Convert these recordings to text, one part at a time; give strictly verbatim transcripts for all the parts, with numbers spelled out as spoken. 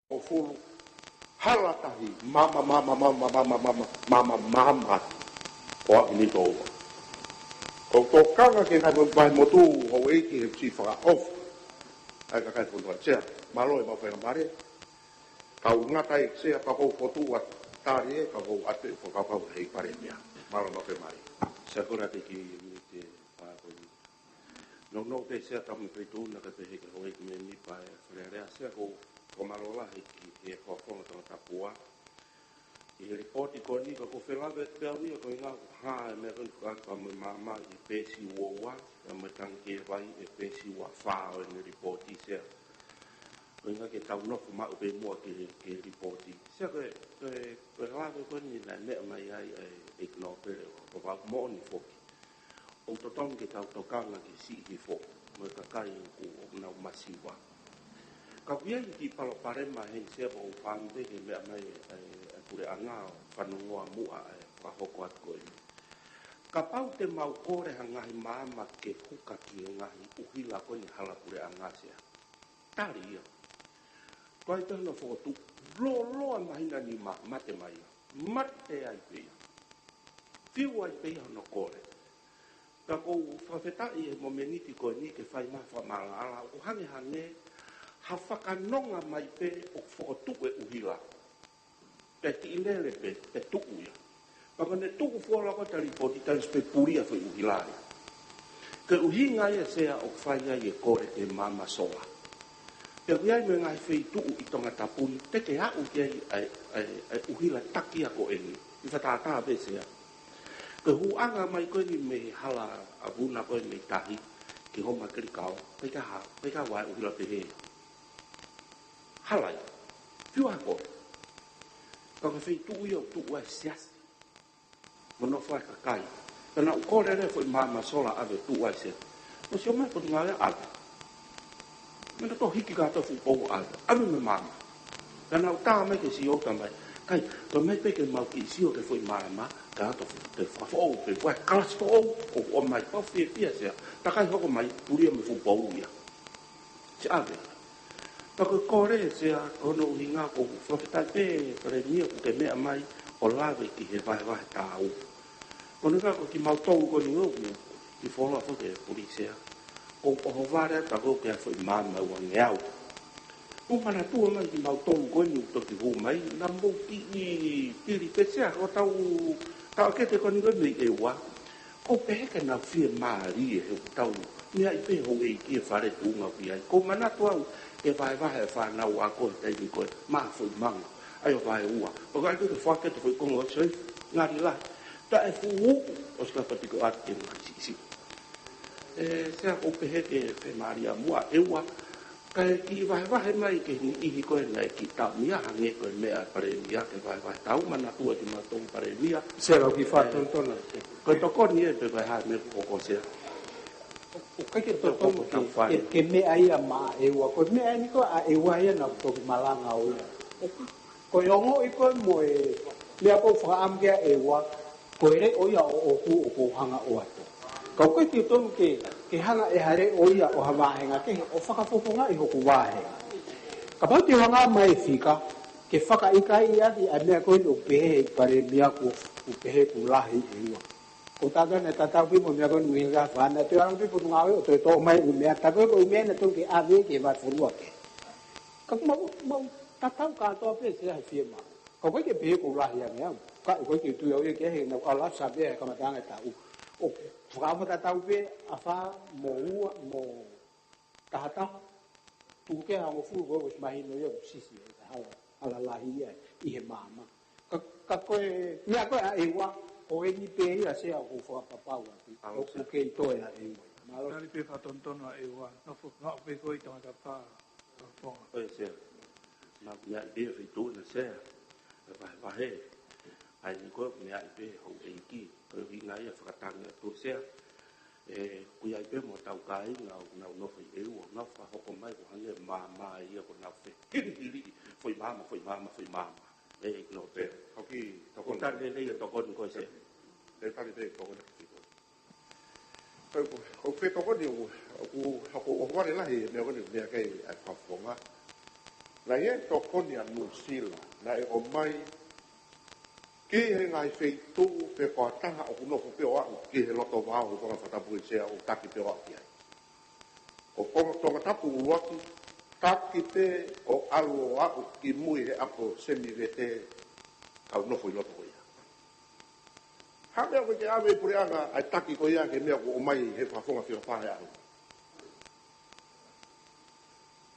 ʻO fulu hala tahi, mama, mama, mama, mama, mama, mama, mama, ko a ini tō. Ko tokanga ke ngai mo vai motu, houʻeiki he si fakaʻofa. ʻAi kakai fonua, Sea, mālō e mau faingamālie. Kau ngata e Sea, pea kou fotu atu, tali e, pea kou ʻatu e fakakaukau he Palēmia. Mālō mau faingamālie. Sea, ko e late ki he miniti ʻe fā ko eni. Nounou pē Sea, tau mei pē tūna ka pehē ki he houʻeiki mēmipa e Fale Alea, Sea, ko, ko mālō lahi ki he fakafofonga Tongatapu. ʻI he lipooti ko eni ka ko felave pē au ia ko e ngaahi hā e meʻa ko eni fakaʻamu mo e mama ʻi he peesi ua ua, pea mo e tangi ki he vai ʻi he peesi ua fā ʻo ʻene lipooti Sea. Ko e ngaahi ke tau nofo maʻu pē muʻa ki he, ki he lipooti. Sea ko e, ko e, ko e lave ko eni naʻe meʻa mai ai ʻa e ʻEiki Nōpele ʻo Vavaʻu moʻoni foki. ʻOku totonu ke tau tokanga ki he siʻi hifo mo e kakai ʻoku nau masiva. Ka ʻoku ʻi ai e kiʻi palopalema heni Sea, pea ʻoku ou fakaʻamu pē ke meʻa mai e, e, e puleʻanga ʻo fanongoa muʻa e fakahoko atu ko eni. Kapau te mau kole ha ngaahi maama ke huka ki he ngaahi ʻuhila ko eni hala puleʻanga Sea. Tali ia. Ko ai pē hono fokotuʻu, lōloa mahina nima mate mai ia. Mate ai pē ia. Fiu ai pē ia hono kole. Ka ʻoku ou fakafetaʻi he momeniti ko eni ke fai mai ha fakamaʻalaʻala ʻoku hangehangē ha fakanonga mai pē ʻoku fokotuʻu e ʻuhila. Pea kiʻi lele pē, pea tuʻu ia. Pea ko ʻene tuʻu fuoloa ko e tali lipooti, tali sipē puli ʻa e foʻi ʻuhila ia. Ko e ʻuhinga ia Sea ʻoku fai ai e kole ki he maama sola. Pea ʻoku ʻi ai mo e ngaahi feituʻu ʻi Tongatapu ni, te ke aʻu ki ai ʻa e, ʻa e, ʻa e ʻuhila taki ia ko eni. ʻI fatātā pē Sea. Ko e hūʻanga mai ko eni mei he hala ʻa Vuna ko ē mei tahi, ki Homakelikao, pea ʻikai ha, pea ʻikai ha ʻuhila pehē. Hala ia. Fiu ha kole. Ka ko e feituʻu ia ʻoku tuʻu ai e siasi mo e nofo ai e kakai. Ka naʻa ku kole leva e foʻi maama sola ʻave tuʻu ai Sea. Mo sio mai Potungāue ʻave. Meʻa naʻa tau hiki kātoa e fuʻu pou ʻave. ʻAve mo e maama. Ka naʻa ku tā mai ki he C E O, tā mai. Kai, toe mai pē ke mau kiʻi sio ki he foʻi maama, ka to te fakafoʻou pē, fai kalasi foʻou, ʻo, ʻomai pau fiefia Sea. Takai hoko mai, puli ia mo e fuʻu pou ia. Siʻi ʻave. Pea ko e kole Sea, ko hono ʻuhinga ʻoku ou fakafetaʻi pē Palēmia kuo ke meʻa mai ʻo lave ki he vahevahe tāu. Ko e ʻuhinga ko kimautolu ko eni ʻoku kiʻi fuoloa foki e puli Sea. ʻOku ʻohovale atu ʻa e kau ke ʻai e foʻi maama ʻe uangeau. ʻOku manatua mai kimautolu ko eni ʻoku toki hū mai, naʻa mou kiʻi pili pē Sea, ko ʻetau, taʻokete ko eni ko ē mei ʻEua. ʻOku pehē ke nau fiemālie he ʻoku tau meaʻi pē houʻeiki e fale tuʻunga ʻoku ʻi ai. ʻOku ou manatu au ke vahevahe e fānau ako he taimi ko ē, maʻa e foʻi manga. ʻAi ʻo vaeua. ʻOku ʻai ke foaki atu e foʻi konga ʻo e soifu, ngali lahi. Taʻefuʻu, ʻosi ka patiko atu ke ngaahi siʻisiʻi. ʻE, Sea ʻoku ou pehē ke fiemālie muʻa ʻEua. Kae kiʻi vahevahe mai ki he niʻihi ko ē naʻe kiʻi taʻomia hangē ko e meʻa ʻa e Palēmia ke vahevahe tāu, manatuʻi kimautolu Palēmia. Sea, lau kiʻi fakatonutonu. Ko e tokoni ē pe ko e hā e meʻa ʻoku hoko Sea. ʻOku ʻikai ke totonu ke, ke, ke meʻa ia maʻa ʻEua. Ko e meʻa eni ko ē ʻa ʻEua ia naʻa ku toki malanga ʻo ia. Ko e ongoʻi ko ē mo e meʻa ʻoku ou fakaʻamu ki ai ʻEua, ko e leʻo ia ʻoʻoku ʻoku ou hanga ʻo ʻoatu. Ka ʻoku ʻikai ke totonu ke, ke hanga ʻe ha leʻo ia ʻo ha vāhenga kehe ʻo fakafofongaʻi hoku vāhenga. Kapau te u hanga mai e fika, ke fakaʻikaiʻi ʻaki ʻa e meʻa ko eni ʻoku pehē ʻe he Palēmia kuo, kuo pehē kuo lahi ʻEua. Ko e taha naʻe tatau pē mo e meʻa ko eni ʻi he ngaahi fānau, te u ala pē Potungāue ʻo toe toʻo mai e ʻū meʻa, tā ko ē ko e ʻū meʻa naʻe totonu ke ʻave ki he vahefonua kehe. Ka ʻoku mau, mau tatau kātoa pē Sea he fiemālie. Ka ʻoku ʻikai ke pehē kuo lahi ange au. Ka ʻoku ʻikai ke u tui au ia ke he naʻa ku ʻalu ʻo sāvea he kamataʻanga e taʻu. ʻOku fakaʻamu tatau pē, afā mo ua mo taha taha. Tuku ke hangofulu ko ē ʻosi mahino ia ʻoku sisi e hala, hala lahi ia ʻi he maama. Ka, ka ko e, meʻa ko ē ʻa ʻEua, ko eni pē ia Sea ʻoku ou fakapapau atu. ʻOku kei toe ʻa ʻEua. Mālō. Tali pē fakatonutonu ʻa ʻEua, nofo, nofo pē ko ē ʻi Tongatapu, Fakafofonga. Ko e Sea. Naʻa ku meaʻi pē feituʻu na Sea. E vahevahe. ʻA ia ko e meaʻi pē houʻeiki. Ko e ʻuhinga ia fakatangi atu Sea. ʻE, ʻoku ʻi ai pē mo ʻetau kāinga ʻoku nau nofo ʻi ʻEua, nau fakahoko mai ko e hangē māmā ia ko ʻenau fehilihili, foʻi māmā, foʻi māmā, foʻi māmā. ʻE, ʻEiki Nōpele. ʻOku tali lelei e tokoni ko ē Sea. ʻE, tali lelei e tokoni ko ē. ʻOku, ʻoku fetokoni ʻoku, ʻoku, ʻoku, ʻoku vale lahi e meʻa ko eni, meʻa kei ʻa e Fakafofonga. Naʻe ʻi ai e tokoni ʻa Nuʻusila, naʻe ʻomai ki he ngaahi feituʻu pe ko ha taha ʻoku nofo pē ʻo aʻu ki he loto vao ʻo Tongatapu ʻi Sea ʻo taki pē ʻo aʻu ki ai. ʻO Tonga, Tongatapu ʻuluaki, taki pē ʻo ʻalu ʻo aʻu ki mui he ʻapi Semivete, kau nofo ʻi loto ko ia. Ha meʻa ʻoku ke ʻave ʻe puleʻanga ʻa e taki ko ia ki he meʻa ʻoku ʻomai he Fakafofonga Fika Fā he ʻaho ni.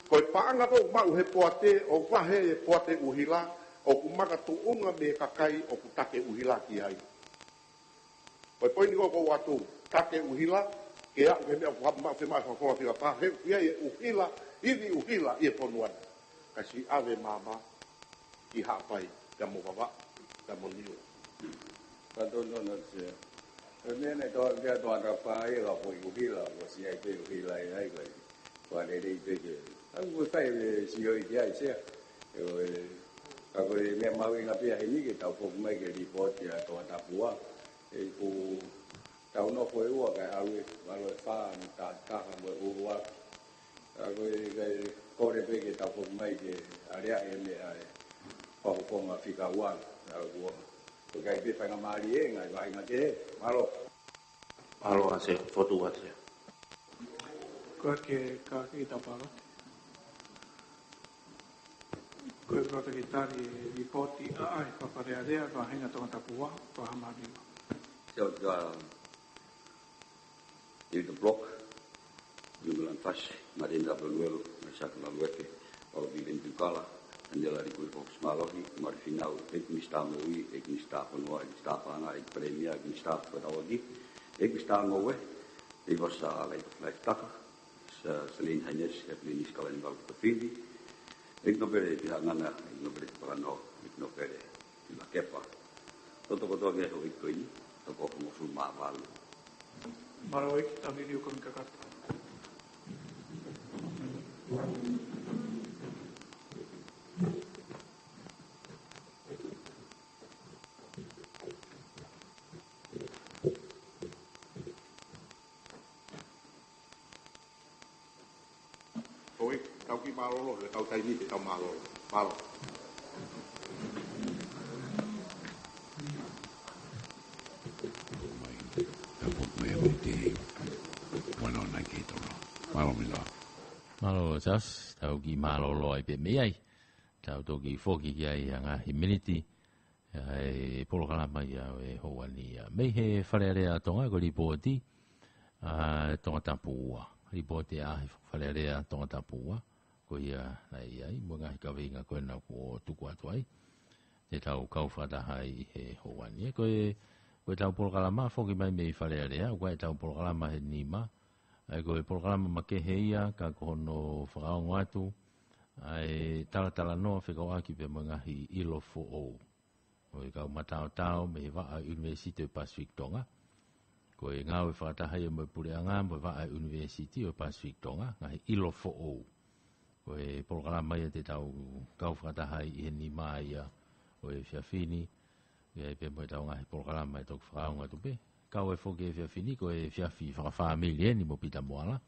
Ko e paʻanga ko ē ʻoku maʻu he poate, ʻo vahe e poate ʻuhila, ʻoku makatuʻunga mei he kakai ʻoku take ʻuhila ki ai. Ko e poini ko ē ʻoku ou ʻoatu, take ʻuhila, ke aʻu ki he meʻa ʻoku maʻu, fiemaʻu ʻe he Fakafofonga Fika Fā, he ʻoku ʻi ai e ʻuhila, ivi ʻuhila ʻi he fonua ni. Ka siʻi ʻave māmā ki Haʻapai, pea mo Vavaʻu, pea mo Niua. Ka tonu na Sea. Ko e meʻa naʻe tō, meʻa tō ʻa Tongatapu ia ka ko e ʻuhila, ko e siʻi ʻai pē ʻuhila ia ai ko e. Ko e lelei pē ke. Ka ko e fai e sio ʻi ai Sea. ʻE, ʻo e, ka ko e meʻa mahuʻinga pē ia heni ke tau foki mai ki he lipooti ʻa Tongatapu. ʻE ʻoku tau nofo ʻEua kae ʻalu e, ʻalu e fā, mo e taha taha, mo e ʻuluaki. Ka ko e, kae kole pē ke tau foki mai ke aleaʻi e meʻa ʻa e Fakafofonga Fika Ua, ʻa ua. Ko e ʻikai pē faingamālie, ngaahi vahenga kehe. Mālō. Mālō ʻa Sea, fotu ʻa Sea. Ko e ke, ka ke tau pala. Ko e ka ke tali e lipooti ʻa e Fale Alea, vahenga Tongatapu ua, Fakafofonga Fika Ua. Sea, ka David Block, Numelan Fasi, Marina Vanuelu, Maisaka Malueke, Paulo Viveni Tukala, Daniela Likuli Fox Malohi, Mari Finau, ʻEiki Misitā Moʻui, ʻEiki Misitā Fonua, ʻEiki Misitā Paʻanga, ʻEiki Palēmia, ʻEiki Misitā Fakatauʻaki, ʻEiki Misitā Ngoue, ʻEiki Fosa Laitofalaitaka, Sa-, Selina Haines, Kathleen Sikalani Valukafili, ʻEiki Nōpele Pihangana, ʻEiki Nōpele Tupakano, ʻEiki Nōpele Lakepa. Toto kotoa ki he houʻeiki ko eni, toko hongofulu mā valu. Mālō ʻEiki, tau liliu ko e kakato. Ko e, tau kiʻi mālōlō, he tau taimi te tau mālōlō. Mālō. Mai, tau mai mai te, wana ona ke tolo. Mālō Mila. Mālō Sas, tau kiʻi mālōlō ai pē mei ai. Tau toki foki ki ai ʻa e ngaahi miniti. ʻA e polokalama ia ʻo e houa ni ia. Mei he Fale Alea Tonga ko e lipooti ʻa Tongatapu ua. Lipooti ʻa e Fale Alea Tongatapu ua. Ko ia naʻe ʻi ai, mo e ngaahi kaveinga ko ena kuo tuku atu ai. Te tau kau fakataha ai ʻi he houa ni. Ko e, ko e tau polokalama foki mai mei Fale Alea, ko e tau polokalama he nima. ʻA ia ko e polokalama makehe ia, ka ko hono fakaongo atu, ʻa e talatalanoa fekauʻaki pea mo e ngaahi ʻilo foʻou. ʻO e kau mataotao mei he vaʻa ʻunivēsiti ʻo e Pacific Tonga. Ko e ngāue fakataha ia mo e puleʻanga mo e vaʻa ʻunivēsiti ʻo e Pacific Tonga, ngaahi ʻilo foʻou. Ko e polokalama ia te tau kau fakataha ai ʻi he nima ia ʻo e efiafi ni, ʻi ai pē mo e tau ngaahi polokalama ʻe toki fakaongo atu pē. Kau ai foki e efiafi ni, ko e efiafi fakafāmili eni mo Pita Moala.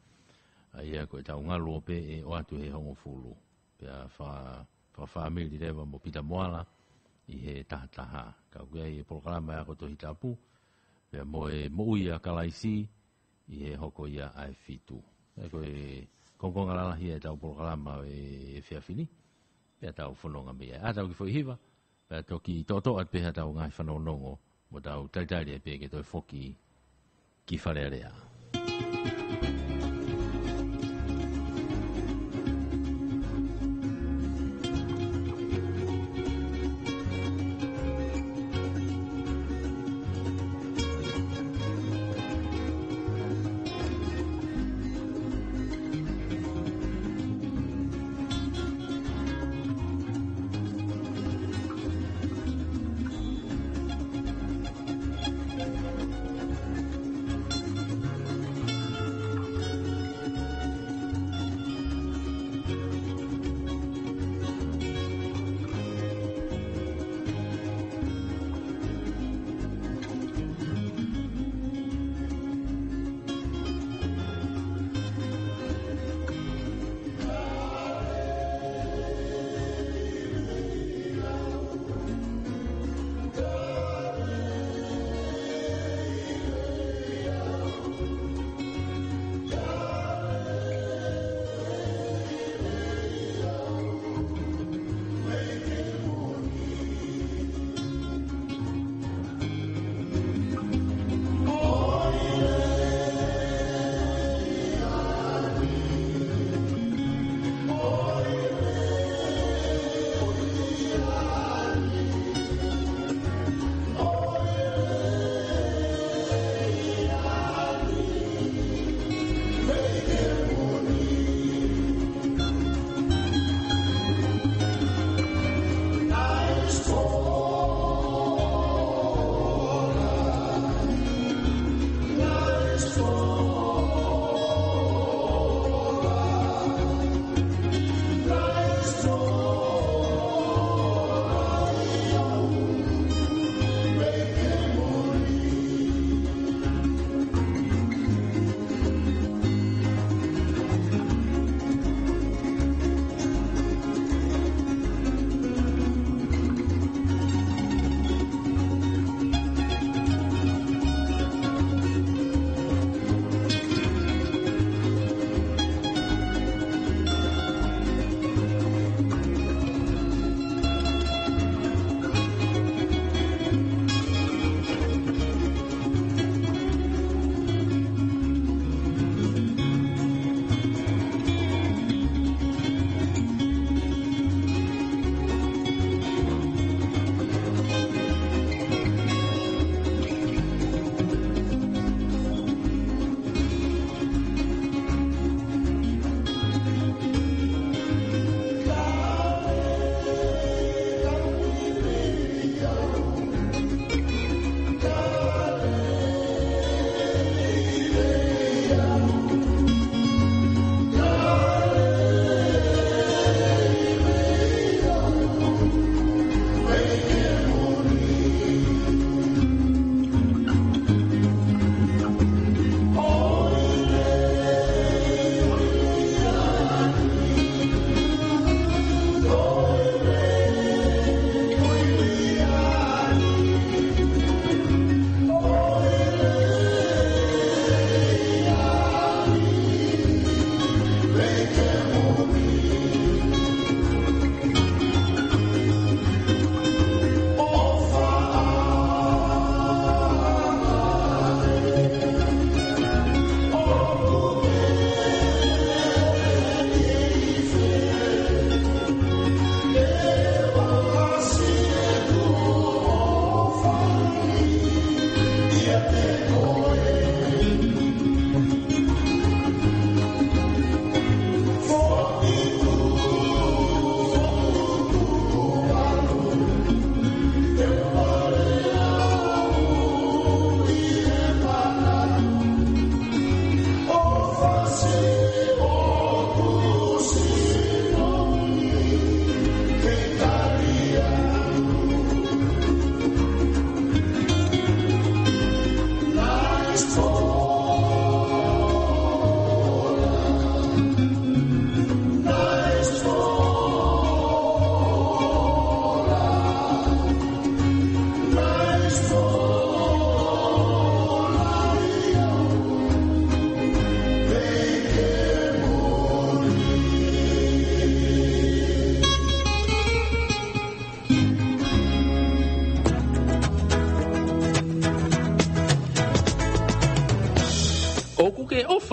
ʻA ia ko e tau ngaluope ʻe ʻoatu he hongofulu. Pea fa-, fakafāmili leva mo Pita Moala ʻi he taha taha. Ka ʻoku ʻi ai e polokalama ʻa e ako Tohi Tapu, pea mo e moʻui ʻa Kalaisi ʻi he hoko ia ʻa e fitu. ʻA ia ko e kongokonga lalahi ʻa e tau polokalama ʻo e efiafi ni, pea tau fononga mei ai. ʻA tau kiʻi foʻi hiva, pea toki toʻotoʻo atu pē ha tau ngaahi fanongonongo, mo tau talitali ai pē ke toe foki ki Fale Alea.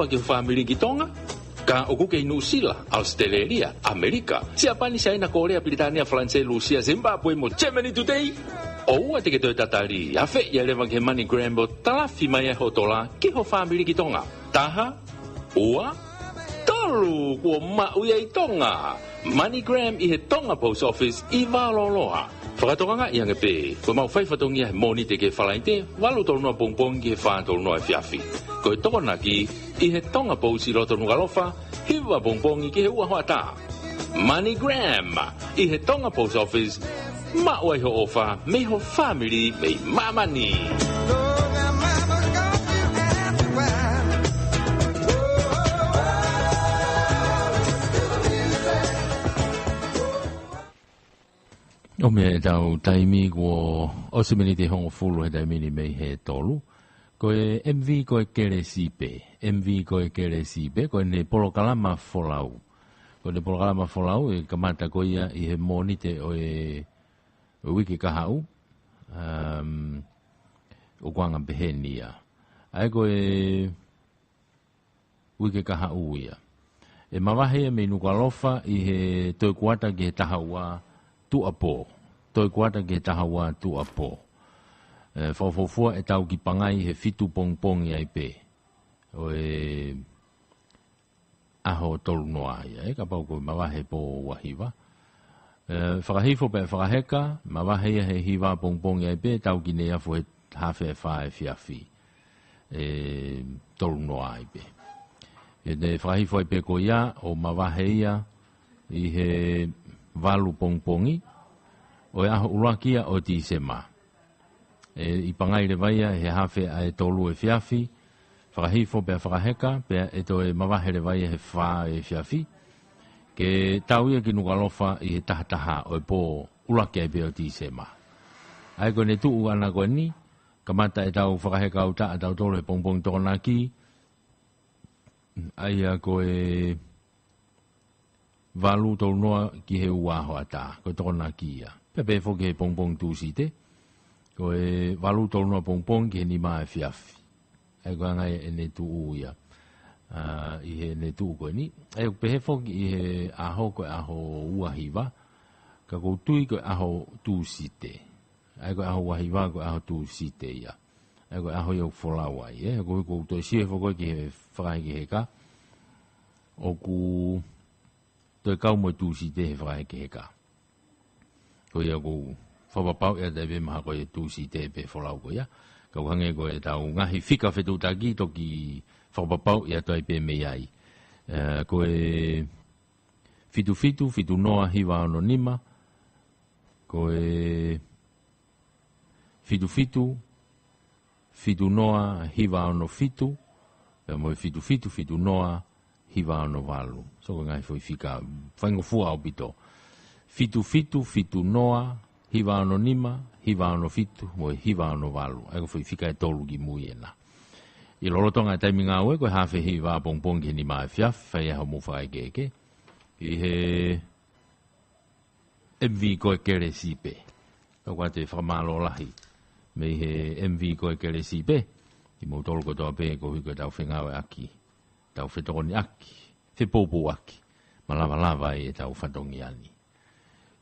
ʻOfa ki ho fāmili ki Tonga? Ka ʻoku kei Nuʻusila, ʻAositelēlia, ʻAmelika, Siapani, Siaina, Kōlea, Pilitānia, Falanisē, Lūsia, Zimbabwe mo Germany today? ʻOua te ke toe tatali, afeʻi ʻa e leva ki he MoneyGram ʻo talafi mai ʻa hoʻo tola ki ho fāmili ki Tonga. Taha, ua, tolu, kuo maʻu ia ʻi Tonga. MoneyGram ʻi he Tonga Post Office ʻi Vaololoa. Fakatokangaʻi ange pē, ko e maʻu fai fatongia he Mōnite ki he Falaite, valu tolu noa pongipongi ki he fā tolu noa efiafi. Ko e Tokonaki ʻi he Tonga Post ʻi loto Nukuʻalofa, hiva pongipongi ki he ua hoʻatā. MoneyGram ʻi he Tonga Post Office, maʻu ai hoʻo ʻofa mei ho fāmili mei māmani. ʻOmai ʻetau taimi kuo ʻosi miniti hongofulu he taimi ni mei he tolu. Ko e M V ko e Kelesipe, M V ko e Kelesipe, ko ʻene polokalama folau. Ko ʻene polokalama folau ʻe kamata ko ia ʻi he Mōnite ʻo e, ʻo e uike kahaʻu, um, ʻoku anga peheni ia. ʻA ia ko e uike kahaʻu ia. ʻE mavahe ia mei Nukuʻalofa ʻi he toe kuata ki he taha ua tuʻuapō. Toe kuata ki he taha ua tuʻuapō. ʻE fakafuofua ʻe tau ki Pangai he fitu pongipongi ai pē ʻo e ʻaho tolu noa ia, ʻe kapau ko e mavahe pō ua hiva. ʻE fakahifo pea fakaheka, mavahe ia he hiva pongipongi ai pē, tau ki Neiafu he hafe ʻe fā efiafi. ʻE tolu noa ai pē. ʻE ne fakahifo ai pē ko ia, ʻo mavahe ia ʻi he valu pongipongi ʻo e ʻaho ʻuluaki ia ʻo Tīsema. ʻE ʻi Pangai leva ia he hafe ʻa e tolu efiafi, fakahifo pea fakaheka, pea ʻe toe mavahe leva ia he fā efiafi, ke tau ia ki Nukuʻalofa ʻi he taha taha ʻo e pō ʻuluaki ai pē ʻo Tīsema. ʻA ia ko ʻene tuʻu ʻana ko eni, kamata ʻetau fakaheka ʻo taʻatautolu he pongipongi Tokonaki, ʻa ia ko e valu tolu noa ki he ua hoʻatā, ko e Tokonaki ia. Pea pehē foki he pongipongi Tūsite, ko e valu tolu noa pongipongi ki he nima efiafi. ʻA ia ko e anga ia ʻene tuʻu ia, ʻa, ʻi heʻene tuʻu ko eni. ʻA ia ʻoku pehē foki ʻi he ʻaho ko e ʻaho ua hiva, ka ʻoku ou tui ko e ʻaho Tūsite. ʻA ia ko e ʻaho ua hiva, ko e ʻaho Tūsite ia. ʻA ia ko e ʻaho ia ʻoku folau ai, ē. ʻOku ou, ʻoku ou toe sio foki ki he fakahekeheka. ʻOku toe kau mo e Tūsite he fakahekeheka. Ko ia ʻoku ou fakapapauʻi atu ai pē mahalo ko e Tūsite pē folau ko ia. Ka ʻoku hangē ko ʻetau ngaahi fika fetuʻutaki toki fakapapauʻi atu ai pē mei ai. ʻE, ko e fitu fitu, fitu noa, hiva ono nima. Ko e fitu fitu, fitu noa, hiva ono fitu, pea mo e fitu fitu, fitu noa, hiva ono valu. So ko e ngaahi foʻi fika faingofua ʻaupito. Fitu fitu, fitu noa, hiva ono nima, hiva ono fitu, mo e hiva ono valu. ʻA ia ko e foʻi fika ʻe tolu ki mui ena. ʻI lolotonga e taimi ngāue, ko e hafe hiva pongipongi ki he nima efiafi, fai ai hoʻomou fakaʻekeʻeke. ʻI he M V ko e Kelesipe. Ka ʻoku ʻoatu e fakamālō lahi mei he M V ko e Kelesipe, kimoutolu kotoa pē koeʻuhi ko ʻetau fengāueʻaki, tau fetokoniʻaki, fepoupouaki, mo lavalavā ai ʻetau fatongia ni.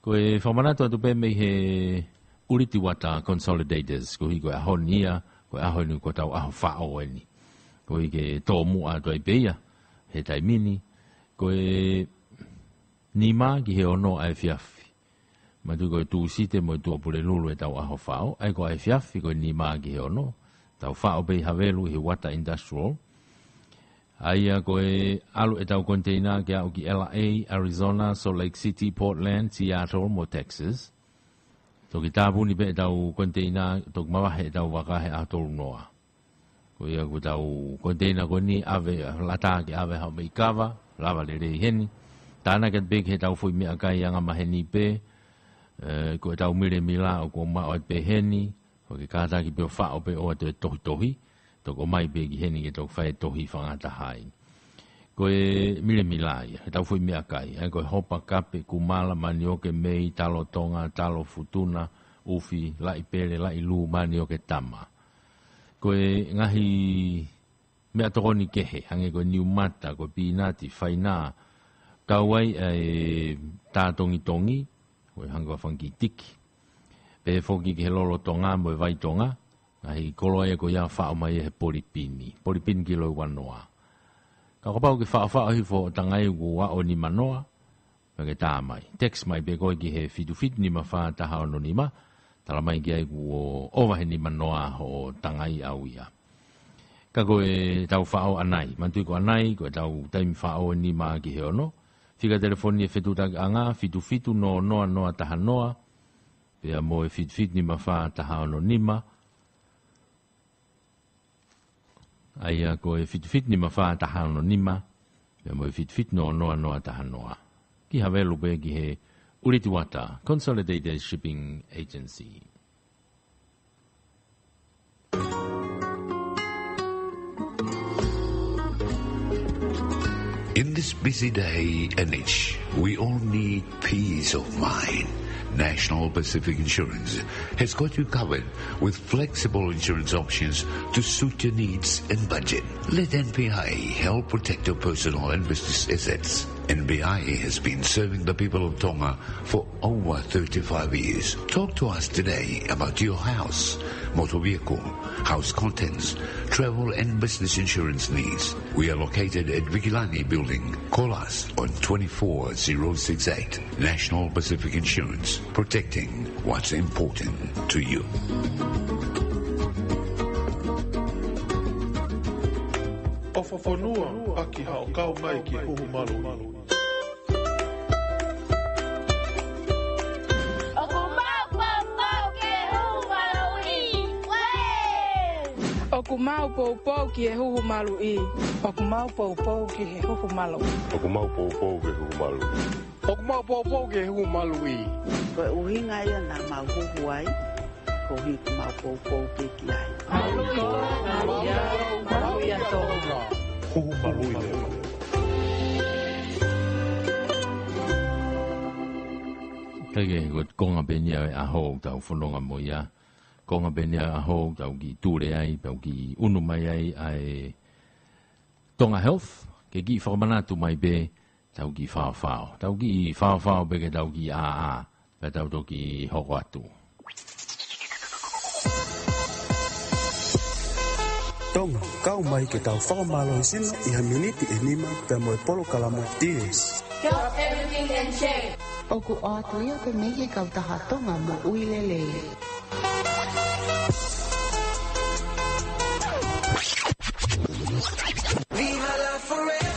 Ko e fakamanatu atu pē mei he ʻUliti Uata Consolidators, koeʻuhi ko e ʻaho ni ia, ko e ʻaho ni ko ʻetau ʻaho faʻo eni. Koeʻuhi ke tōmuʻa atu ai pē ia he taimi ni, ko e nima ki he ono ʻa efiafi. Manatuʻi ko e Tūsite mo e Tuʻapulelulu ʻetau ʻaho faʻo, ʻa ia ko e efiafi ko e nima ki he ono, tau faʻo pē ʻi Havelu ʻi he Uata Industrial. ʻA ia ko e ʻalu ʻetau koniteina ke aʻu ki L A, Arizona, Salt Lake City, Portland, Seattle mo Texas. Toki tāpuni pē ʻetau koniteina, toki mavahe ʻetau vaka he ʻaho tolu noa. Ko ia ko ʻetau koniteina ko eni ʻave, lata ke ʻave haʻu mei kava, lava lelei heni. Tānaki atu pē ki heʻetau foʻi meʻakai angamaheni pē, ē, ko ʻetau milemila ʻoku maʻu atu pē heni, ʻoku ke kātaki pē ʻo faʻo pē ʻoua toe tohitohi, toki ʻomai pē ki heni ke toki fai e tohi fakataha ai. Ko e milemila ia, heʻetau foʻi meʻakai, ʻa ia ko e hopa, kape, kumala, manioke, mei, talo Tonga, talo futuna, ʻufi, laʻi pele, laʻi lū, manioke tama. Ko e ngaahi meʻatokoni kehe, hangē ko e niumata, ko e pīnati, fainā, kau ai ʻa e tā tongitongi, ko e hangē ko e fanga kiʻi tiki. Pehē foki ki he lolotonga mo e vai tonga, ngaahi koloa ia ko ia faʻo mai he polipini. Polipini kilo ua noa. Ka kapau ke faʻofaʻo hifo ʻo tangai kuo aʻu nima noa, pea ke tā mai. Text mai pē koe ki he fitu fitu nima fā taha ono nima, tala mai ki ai kuo ʻova he nima noa hoʻo tangai ʻau ia. Ka ko ʻetau faʻo ʻanai, manatuʻi ko ʻanai, ko ʻetau taimi faʻo ʻe nima ki he ono. Fika telefoni e fetuʻutakiʻanga, fitu fitu noa noa noa taha noa, pea mo e fitu fitu nima fā taha ono nima, ʻa ia ko e fitu fitu nima fā taha ono nima, pea mo e fitu fitu noa noa noa taha noa. Ki Havelu pē ki he ʻUlituata, Consolidated Shipping Agency. In this busy day and age, we all need peace of mind. National Pacific Insurance has got you covered with flexible insurance options to suit your needs and budget. Let N P I help protect your personal and business assets. N P I has been serving the people of Tonga for over thirty-five years. Talk to us today about your house, motor vehicle, house contents, travel and business insurance needs. We are located at Vigilani Building. Call us on twenty-four zero six eight. National Pacific Insurance, protecting what's important to you. ʻOfa fonua, ʻaki haʻo kau mai ki he huhu maluʻi. ʻOku mau poupou ki he huhu maluʻi. Uē! ʻOku mau poupou ki he huhu maluʻi. ʻOku mau poupou ki he huhu maluʻi. ʻOku mau poupou ki he huhu maluʻi. ʻOku mau poupou ki he huhu maluʻi. Ko e ʻuhinga ia naʻa mau huhu ai, koeʻuhi ʻoku mau poupou pē ki ai. Maluʻi Tonga, maluʻi ʻa Tonga. Huhu maluʻi leva. Kae kehe, ko e konga pē eni ʻa e ʻaho ʻoku tau fononga mo ia. Konga pē eni ʻa e ʻaho ʻoku tau kiʻi tule ai, tau kiʻi unu mai ai ʻa e Tonga Health, ke kiʻi fakamanatu mai pē, tau kiʻi faofao. Tau kiʻi faofao pē ke tau kiʻi ʻāʻā, pea tau toki hoko atu. Tonga, kau mai ke tau fakamālohisino ʻi ha miniti ʻe nima pea mo e polokalama T S. Health Everything and Share. ʻOku ʻoatu ia pē mei he Kautaha Tonga Moʻui Lelei. Viva la forever.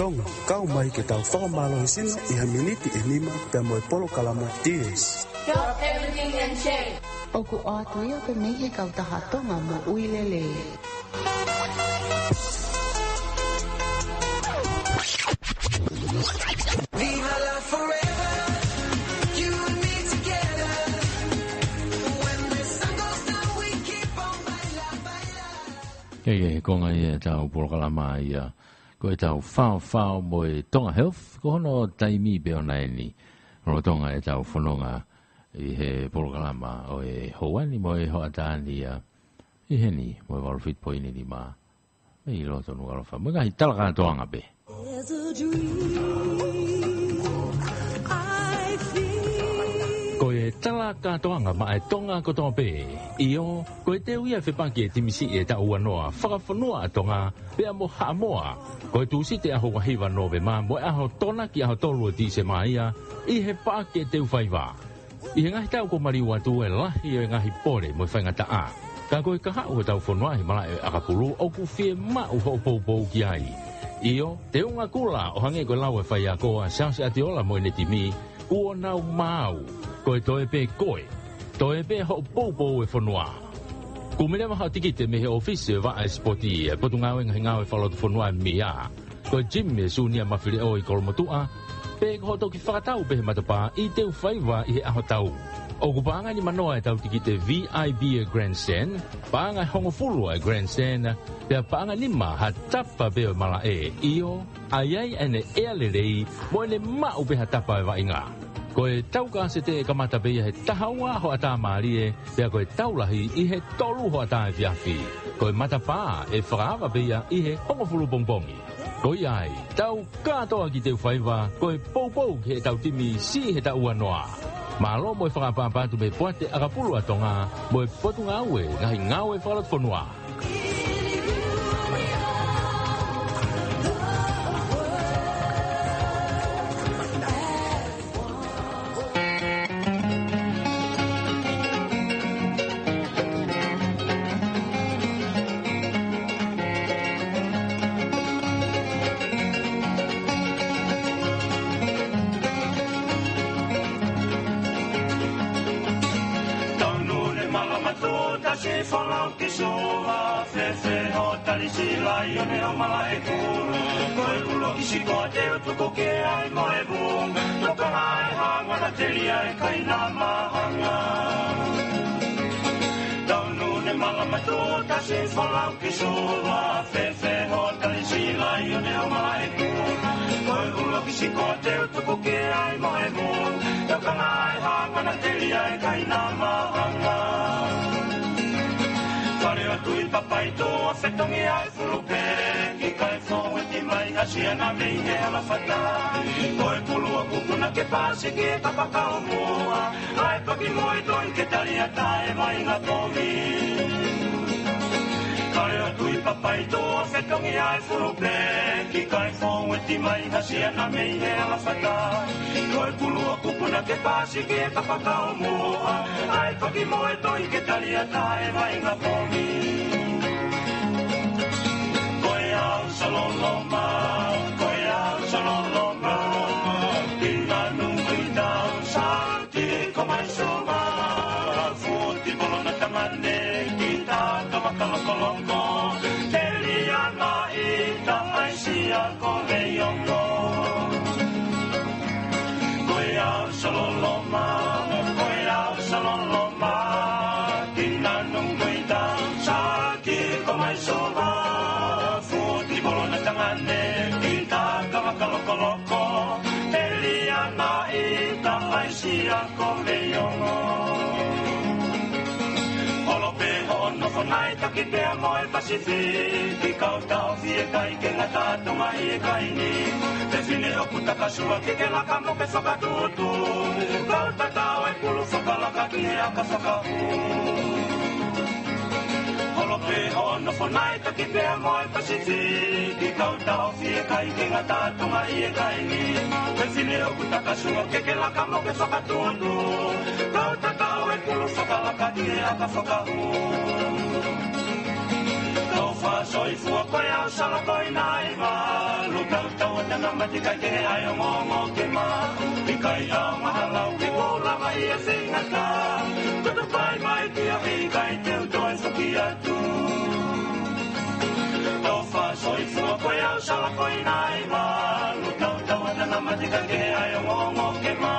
Tonga, kau mai ke tau fakamālohisino ʻi ha miniti ʻe nima pea mo e polokalama T S. Drop everything and change. ʻOku ʻoatu ia pē mei he kautaha Tonga Moʻui Lelei. Viva la forever, you and me together. When the sun goes down, we keep on baila, baila. Ē, ē, ko e ngaahi ʻetau polokalama ia. Ko ʻetau faofao mo e Tonga Health, ko hono taimi pē ʻona eni. Lolotonga ʻetau fononga ʻi he polokalama ʻo e houa ni mo e hoʻatā ni ia. ʻI heni, mo e valu fitu poini nima. Mei loto Nukuʻalofa. Mo e ngaahi tala kātoanga pē. There's a dream I feel. Ko e tala kātoanga maʻa e Tonga kotoa pē. ʻIo, ko e teu ia fepaki e timi siʻi e taʻu ua noa, fakafonua ʻa Tonga, pea mo Haʻamoa. Ko e Tūsite ʻaho ua hiva Nōvema, mo e ʻaho Tokonaki ʻaho tolu ʻo Tīsema ia, ʻi he paʻake teu faiva. ʻI he ngaahi taʻu kuo maliu atu e lahi ʻo e ngaahi pole mo e faingataʻa. Ka ko e kahaʻu hotau fonua he malaʻe ʻo e ʻakapulu ʻoku fiemaʻu hoʻo poupou ki ai. ʻIo, teunga kula ʻo hangē ko e lau ʻa e faiako ʻa Siaosi ʻAtiola mo ʻene timi, kuo nau maau. Ko e toe pē koe. Toe pē hoʻo poupou e fonua. Kumi leva haʻo tikite mei he ʻōfisi ʻo e vaʻa e sipoti ʻa e Potungāue Ngaahi Ngāue Fakalotofonua ʻa e M I A. Ko e gym ʻa e Siunia Mafileʻo ʻi Kolomotuʻa, pe ko hoʻo toki fakatau pē he matapā ʻi teu faiva ʻi he ʻaho tau. ʻOku paʻanga ʻe nima noa ʻetau tikite V I P ʻa e Grandstand, paʻanga ʻe hongofulu ʻa e Grandstand, pea paʻanga ʻe nima ha tapa pē ʻo e malaʻe. ʻIo, ʻa ia ʻi ai ʻene ʻea lelei, mo ʻene maʻu pē ha tapa ʻo e vaʻinga. Ko ʻetau kāsete ʻe kamata pē ia he taha ua hoʻatā mālie, pea ko ʻetau lahi ʻi he tolu hoʻatā efiafi. Ko e matapā ʻe fakaava pē ia ʻi he hongofulu pongipongi. Ko ia ai, tau kātoa ki teu faiva, ko e poupou ki heʻetau timi siʻi he taʻu ua noa. Mālō mo e fakaʻapaʻapa atu mei he Poate ʻAkapulu ʻa Tonga, mo e Potungāue Ngaahi Ngāue Fakalotofonua. Taunu ne malama tō tasi folau ki Suva, fēfē hoʻo tali siʻi laione ʻo Malaʻekula. Ko e ʻulo ki Sikoa te u tuku ki ai mo e vunga. Toka ai hangana telia e kaina mahanga. Taunu ne malama tō tasi folau ki Suva, fēfē hoʻo tali siʻi laione ʻo Malaʻekula. Ko e ʻulo ki Sikoa te u tuku ki ai mo e vunga. Toka ai hangana telia e kaina mahanga. Fale atu ʻi Papaʻitoʻa fetongi ai fulu pē, ki kai fōueti mai ʻa Siana mei he ala fata. Ko e pulu ʻa Kupuna ke pasi ki he kapa kaumuʻa, ʻa e paki mo e toi ke tali ʻa e vaʻinga pomi. Fale atu ʻi Papaʻitoʻa fetongi ai fulu pē, ki kai fōueti mai ʻa Siana mei he ala fata. Ko e pulu ʻa Kupuna ke pasi ki he kapa kaumuʻa, ʻa e paki mo e toi ke tali ʻa e vaʻinga pomi. Ko e au saloloma, ko e au saloloma, ki na nungu i tau sa ki ko mai soma, futi polo na tamane, ki ta toma kalokoloko, te lia na i ta mai sia ko leiongo. Ko e au saloloma, ko e au saloloma, ki na nungu i ta sa ki ko mai soma, futi polo na tamane, ki ta toma kalokoloko, te lia na i ta mai sia ko leiongo. Holo pē hoʻo nofo nai taki pea mo e Pasifiki, kau taʻofi e kai ke ngata atu mai e kai ni. Fefine ʻoku takasua ke ke laka mo ke fakatutu, kau tatau e pulu fakalaka ki he aka fakahū. Holo pē hoʻo nofo nai taki pea mo e Pasifiki, kau taʻofi e kai ke ngata atu mai e kai ni. Fefine ʻoku takasua ke ke laka mo ke fakatutu, kau tatau e pulu fakalaka ki he aka fakahū. Kau Fasoifua ko e au sala ko e nai ma, lutau tau ʻa tana mati kai ke he ai ongoongo ke ma, ʻikai au mahalau ke kula mai e fingata, ko ta pai mai ki a ʻikai te u toe foki atu. ʻO fasoifua ko e au sala ko e nai ma, lutau tau ʻa tana mati kai ke he ai ongoongo ke ma,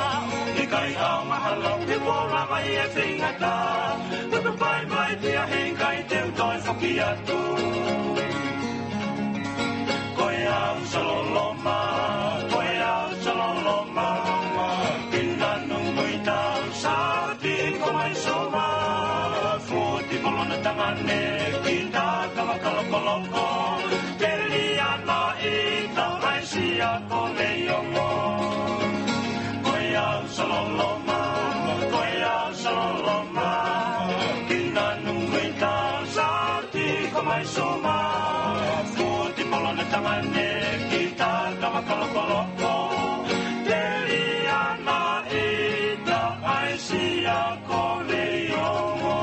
ʻikai au mahalau ke kula mai e fingata, ko ta pai mai ki a ʻikai te u toe foki atu. Ko e au saloloma, ko e au saloloma, ki nanu mui tau sati ko mai soma, futi kolona tangane, ki ta kama kalokoloko, te lia na i ta aisi a ko leiongo. Ko e au saloloma, ko e au saloloma, ki nanu mui tau sati ko mai soma, futi kolona tangane, ki ta kama kalokoloko, te lia na i ta aisi a ko leiongo.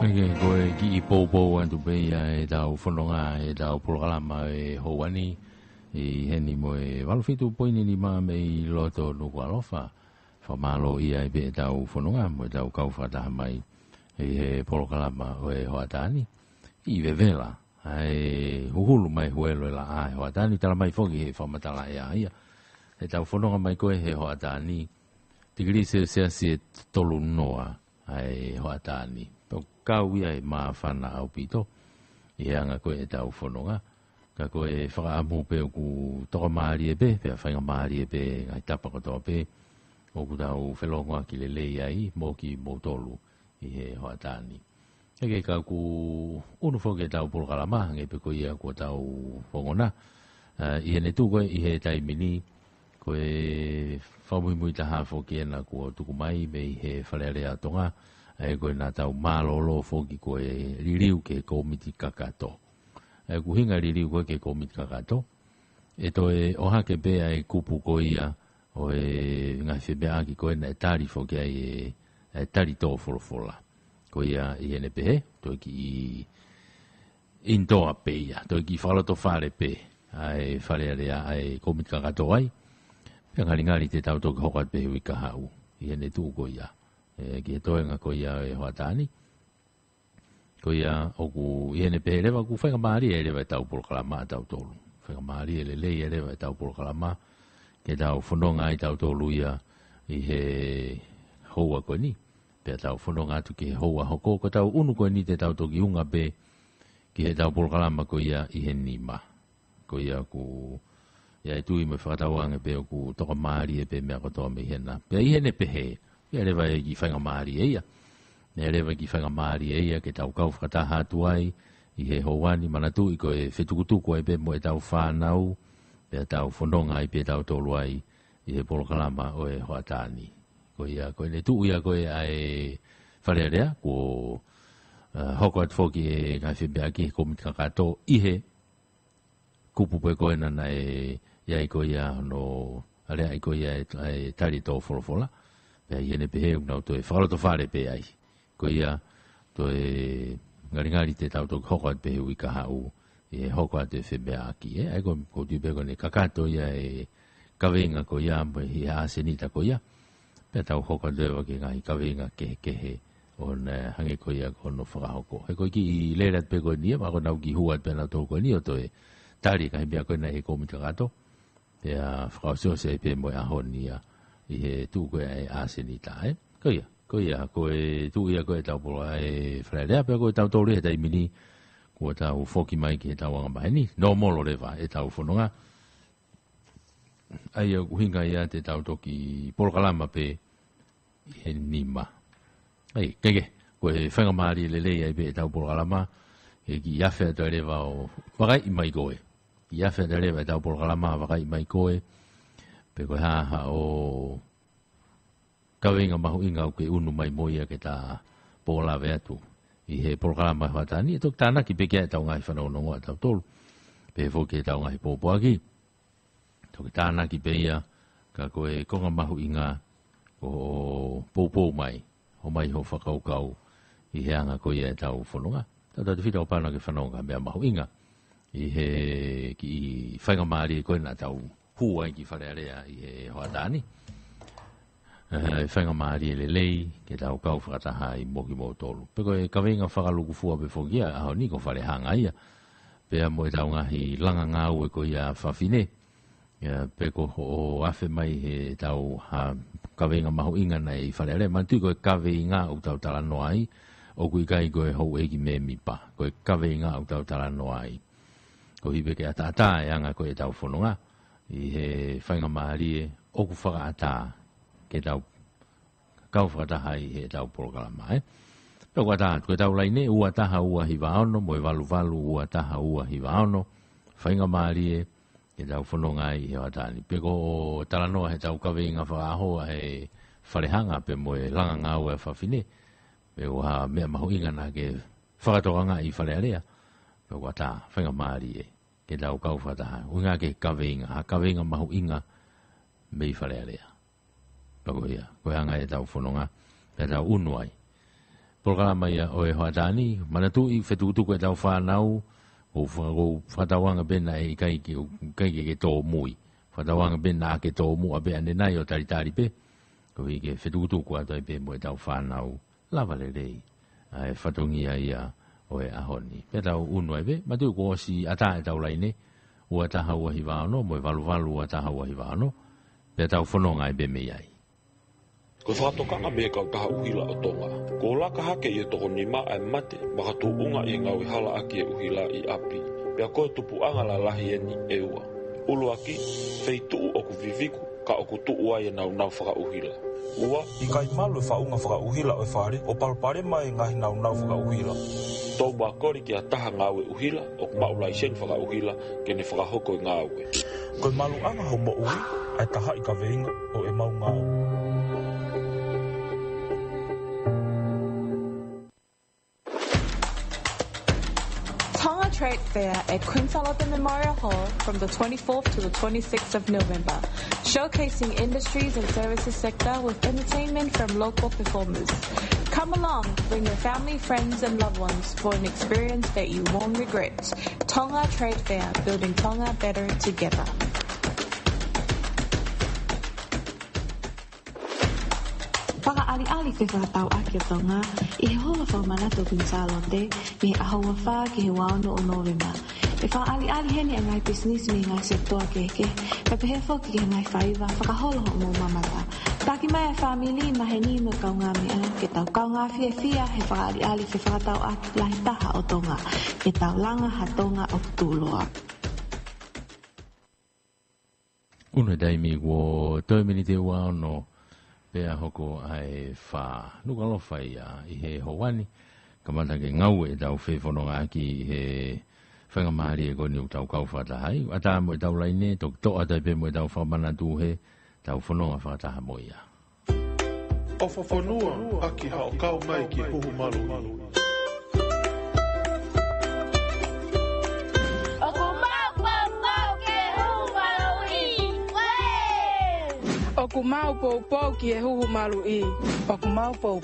Eke, ko e kiʻi poupou atu pē ia ʻetau fononga, ʻetau polokalama ʻi he houa ni, ʻi heni mo e valu fitu poini nima mei loto Nukuʻalofa. Fakamālō ia ai pē ʻetau fononga mo ʻetau kau fakataha mai ʻi he polokalama ʻo e hoʻatā ni. ʻI vevela, ʻa e huhulu mai huelo e laʻā he hoʻatā ni, tala mai foki he fakamatala ʻea ia. ʻEtau fononga mai ko ē he hoʻatā ni, tikilī selesiasi ʻe tolu noa ʻa e hoʻatā ni. Pea ʻoku kau ia ʻe māfana ʻaupito ʻi he anga ko ē ʻetau fononga. Ka ko e fakaʻamu pē ʻoku tokamālie pē, pea faingamālie pē ngaahi tapa kotoa pē ʻoku tau felōngoaki lelei ai mo kimoutolu ʻi he hoʻatā ni. Eke, ka ʻoku ʻunu foki ʻetau polokalama, hangē pē ko ia kuo tau ongona. ʻA, ʻi heʻene tuʻu ko ē ʻi he taimi ni, ko e fakamuimui taha foki ena kuo tuku mai mei he Fale Alea ʻo Tonga, ʻa ia ko ē naʻa tau mālōlō foki ko e liliu ki he kōmiti kakato. ʻA ia ko e ʻuhinga liliu ko ē ki he kōmiti kakato, ʻe toe ʻohake pē ʻa e kupu ko ia ʻo e ngaahi femeʻaʻaki ko ē naʻe tali foki ai e, e tali tō folofola. Ko ia ʻi heʻene pehē, toe kiʻi ʻinitoa pē ia, toe kiʻi fakalotofale pē ʻa e Fale Alea, ʻa e kōmiti kakato ai. Pea ngalingali te tau toki hoko atu pē he uike kahaʻu ʻi heʻene tuʻu ko ia, ʻe, ki he toenga ko ia ʻo e hoʻatā ni. Ko ia ʻoku ʻi heʻene pehē leva ʻoku faingamālie leva ʻetau polokalama ʻatautolu. Faingamālie lelei leva ʻetau polokalama ke tau fononga ai tautolu ia ʻi he houa ko eni. Pea tau fononga atu ki he houa hoko, ko ʻetau ʻunu ko eni te tau toki unga pē ki heʻetau polokalama ko ia ʻi he nima. Ko ia ʻoku ʻi ai e tui mo e fakatauange pē ʻoku tokamālie pē meʻa kotoa mei hena. Pea ʻi heʻene pehē, ʻi ai leva e kiʻi faingamālie ia. ʻI ai leva e kiʻi faingamālie ia ke tau kau fakataha atu ai ʻi he houa ni, manatuʻi ko e fetukutuku ai pē mo ʻetau fānau, pea tau fononga ai pē tautolu ai ʻi he polokalama ʻo e hoʻatā ni. Ko ia, ko ʻene tuʻu ia ko ē ʻa e Fale Alea, kuo, ʻa, hoko atu foki e ngaahi femeʻaʻaki he kōmiti kakato ʻi he kupu pē ko ena naʻe ʻi ai ko ia hono aleaʻi ko ia e, e tali tō folofola. Pea ʻi heʻene pehē ʻoku nau toe fakalotofale pē ai. Ko ia toe ngalingali te tau toki hoko atu pē he uike kahaʻu ʻi he hoko atu e femeʻaʻaki, ē. ʻA ia ko, ʻoku ou tui pē ko ʻene kakato ia e kaveinga ko ia mo e ʻasenita ko ia. Pea tau hoko atu leva ki he ngaahi kaveinga kehekehe ʻo ne hangē ko ia ko hono fakahoko. He ko e kiʻi lele atu pē ko eni ia, mahalo ko ʻenau kiʻi hū atu pē ʻanautolu ko eni ʻo toe tali e ngaahi meʻa ko ena ʻi he kōmiti kakato. Pea fakaʻosiʻosi ai pē mo e ʻaho ni ia ʻi he tuʻu ko ē ʻa e ʻasenita, ē. Ko ia, ko ia, ko e tuʻu ia ko ē ʻetau polo ʻa e Fale Alea, pea ko ʻetautolu ia he taimi ni, kuo tau foki mai ki heʻetau angamaheni, nōmolo leva ʻetau fononga. ʻA ia ʻoku ʻuhinga ia te tau toki polokalama pē ʻi he nima. ʻA ia, ke, ke, ko e faingamālie lelei ai pē ʻetau polokalama, ke kiʻi afe atu ai leva ʻo vakaiʻi mai koe. Kiʻi afe atu ai leva ʻetau polokalama, vakaiʻi mai koe. Pe ko e hā haʻo kaveinga mahuʻinga ʻoku ke ʻunu mai mo ia ke ta pōlave atu ʻi he polokalama he hoʻatā ni, ʻe toki tānaki pē ki ai ʻetau ngaahi fanongonongo ʻatautolu. Pehē foki ki heʻetau ngaahi pōpoaki. Toki tānaki pē ia, ka ko e konga mahuʻinga ko hoʻo poupou mai, ʻomai hoʻo fakakaukau ʻi he anga ko ia ʻetau fononga. Tautautefito ʻo pau ke fanongo ki he meʻa mahuʻinga ʻi he kiʻi faingamālie ko ē naʻa tau hū ai ki Fale Alea ʻi he hoʻatā ni. ʻE, faingamālie lelei ke tau kau fakataha ai mo kimoutolu. Pea ko e kaveinga fakalūkufua pē foki ia ʻo e ʻaho ni ko Fale Hanga ia. Pea mo ʻetau ngaahi langa ngāue ko ia ʻa fafine. ʻIo, pea ko hoʻo afe mai heʻetau ha kaveinga mahuʻinga naʻe ʻi Fale Alea. Manatuʻi ko e kaveinga ʻoku tau talanoa ai, ʻoku ʻikai ko e houʻeiki mēmipa. Ko e kaveinga ʻoku tau talanoa ai. Koeʻuhi pē ke ʻataʻatā e anga ko ē ʻetau fononga ʻi he faingamālie ʻoku fakaʻatā ke tau kau fakataha ai heʻetau polokalama, ē. Pea ʻoku ʻatā atu ʻetau laine, ua taha ua hiva ono mo e valu valu ua taha ua hiva ono. Faingamālie ke tau fononga ai he hoʻatā ni. Pea ko e talanoa heʻetau kaveinga fakaʻaho ʻa e Fale Hanga pea mo e langa ngāue ʻa fafine. Pea ʻoku ʻi ai ha meʻa mahuʻinga naʻa ke fakatokangaʻi ʻi Fale Alea. Pea ʻoku ʻatā, faingamālie ke tau kau fakataha. ʻUhinga ki he kaveinga, ha kaveinga mahuʻinga mei Fale Alea. Pea ko ia, ko e anga ʻetau fononga, pea tau ʻunu ai. Polokalama ia ʻo e hoʻatā ni, manatuʻi fetukutuku ʻetau fānau, ʻoku fa-, ʻoku fakatauange pē naʻe ʻikai ke, ʻikai ke ke tōmui. Fakatauange pē naʻa ke tōmuʻa pē ʻanenai ʻo talitali pē. Koeʻuhi ke fetukutuku atu ai pē mo ʻetau fānau lava lelei ʻa e fatongia ia ʻo e ʻaho ni. Pea tau ʻunu ai pē, manatuʻi kuo ʻosi ʻatā ʻetau laine, ua taha ua hiva ono mo e valu valu ua taha ua hiva ono. Pea tau fononga ai pē mei ai. Ko e fakatokanga mei he kautaha ʻuhila ʻo Tonga. Kuo laka hake ʻi he toko nima ʻa e mate makatuʻunga ʻi he ngāue halaʻaki e ʻuhila ʻi ʻapi. Pea ko e tupuʻanga lalahi eni ʻe ua. ʻUluaki, feituʻu ʻoku viviku ka ʻoku tuʻu ai e nāunau fakaʻuhila. Ua, ʻikai malu e faʻunga fakaʻuhila ʻo e fale ʻo palopalema e ngaahi nāunau fakaʻuhila. Toumakoli ki ha taha ngāue ʻuhila ʻoku maʻu laiseni fakaʻuhila ke ne fakahoko e ngāue. Ko e maluʻanga hoʻo moʻui ʻa e taha ʻi he kaveinga ʻo ʻemau ngāue. Tonga Trade Fair at Queen Salote Memorial Hall from the twenty-fourth to the twenty-sixth of November, showcasing industries and services sector with entertainment from local performers. Come along, bring your family, friends, and loved ones for an experience that you won't regret. Tonga Trade Fair, building Tonga better together. Fakaʻaliʻali fefakatauʻaki ʻo Tonga ʻi he holo fakamanatu ʻo Queen Salote mei he ʻaho ua fā ki he ua ono ʻo Nōvema. ʻE fakaʻaliʻali heni ʻa e ngaahi pisinisi mei he ngaahi sekitoa kehekehe, kae pehē foki ki he ngaahi faiva fakaholo hoʻomou mamata. Taki mai e fāmili, maheni mo e kaungāmeʻa ke tau kaungā fiefia he fakaʻaliʻali fefakatauʻaki lahi taha ʻo Tonga, ke tau langa ha Tonga ʻoku tuʻuloa. ʻUnu e taimi kuo toe miniti ua ono pea hoko ʻa e fā. Nukuʻalofa ia ʻi he houa ni, kamata ke ngāue ʻetau fefonongaʻaki he faingamālie ko eni ʻoku tau kau fakataha ai. ʻAtā mo ʻetau laine, toki toʻo atu ai pē mo ʻetau fakamanatu he tau fononga fakataha mo ia. ʻOfa fonua, ʻaki haʻo kau mai ki he huhu maluʻi. ʻOku mau poupou ki he huhu maluʻi. ʻOku mau poupou ki he huhu maluʻi. ʻOku mau poupou